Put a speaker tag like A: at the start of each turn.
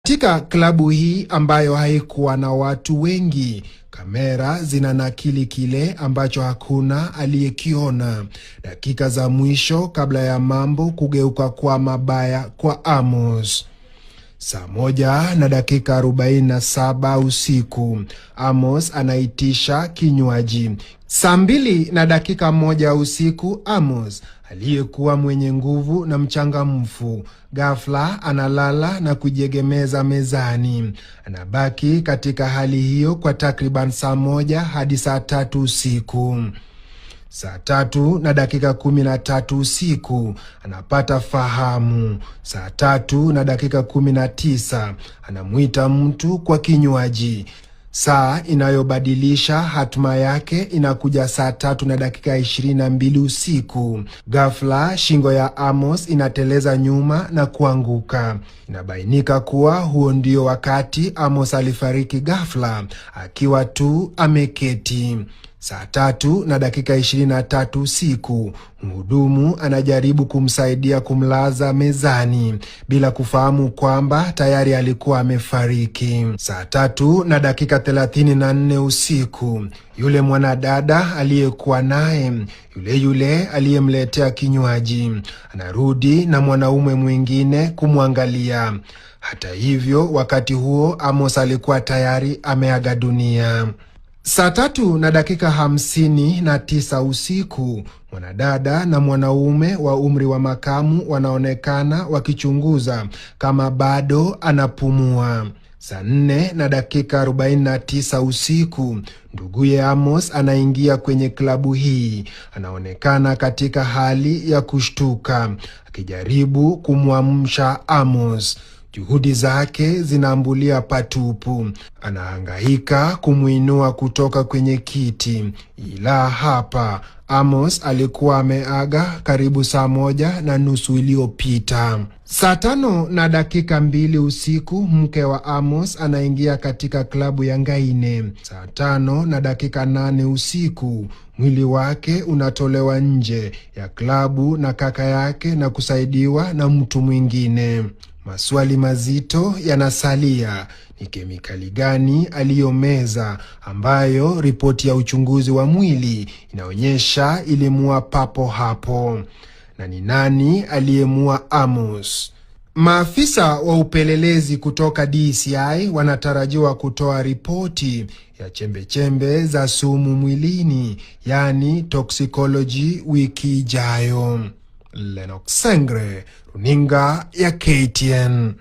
A: Katika klabu hii ambayo haikuwa na watu wengi, kamera zinanakili kile ambacho hakuna aliyekiona dakika za mwisho kabla ya mambo kugeuka kwa mabaya kwa Amos. 1:47 usiku, Amos anaitisha kinywaji. 2:01 usiku, Amos aliyekuwa mwenye nguvu na mchangamfu, ghafla analala na kujiegemeza mezani. Anabaki katika hali hiyo kwa takriban saa 1 hadi saa 3 usiku. 3:13 usiku anapata fahamu. 3:19 anamwita mtu kwa kinywaji. Saa inayobadilisha hatima yake inakuja 3:22 usiku. Ghafla shingo ya Amos inateleza nyuma na kuanguka. Inabainika kuwa huo ndio wakati Amos alifariki ghafla akiwa tu ameketi. 3:23 usiku, mhudumu anajaribu kumsaidia kumlaza mezani bila kufahamu kwamba tayari alikuwa amefariki. 3:34 usiku, yule mwanadada aliyekuwa naye, yule yule aliyemletea kinywaji, anarudi na mwanaume mwingine kumwangalia. Hata hivyo, wakati huo Amos alikuwa tayari ameaga dunia. 3:59 usiku, mwanadada na mwanaume wa umri wa makamu wanaonekana wakichunguza kama bado anapumua. 4:49 usiku, nduguye Amos anaingia kwenye klabu hii. Anaonekana katika hali ya kushtuka, akijaribu kumwamsha Amos. Juhudi zake zinaambulia patupu. Anahangaika kumwinua kutoka kwenye kiti, ila hapa Amos alikuwa ameaga karibu 1:30 iliyopita. 5:02 usiku, mke wa Amos anaingia katika klabu ya Ngaine. 5:08 usiku, mwili wake unatolewa nje ya klabu na kaka yake na kusaidiwa na mtu mwingine. Maswali mazito yanasalia: ni kemikali gani aliyomeza ambayo ripoti ya uchunguzi wa mwili inaonyesha ilimua papo hapo? Na ni nani aliyemua Amos? Maafisa wa upelelezi kutoka DCI wanatarajiwa kutoa ripoti ya chembechembe za sumu mwilini, yaani toxicology, wiki ijayo. Lennox Sengre, runinga ya KTN.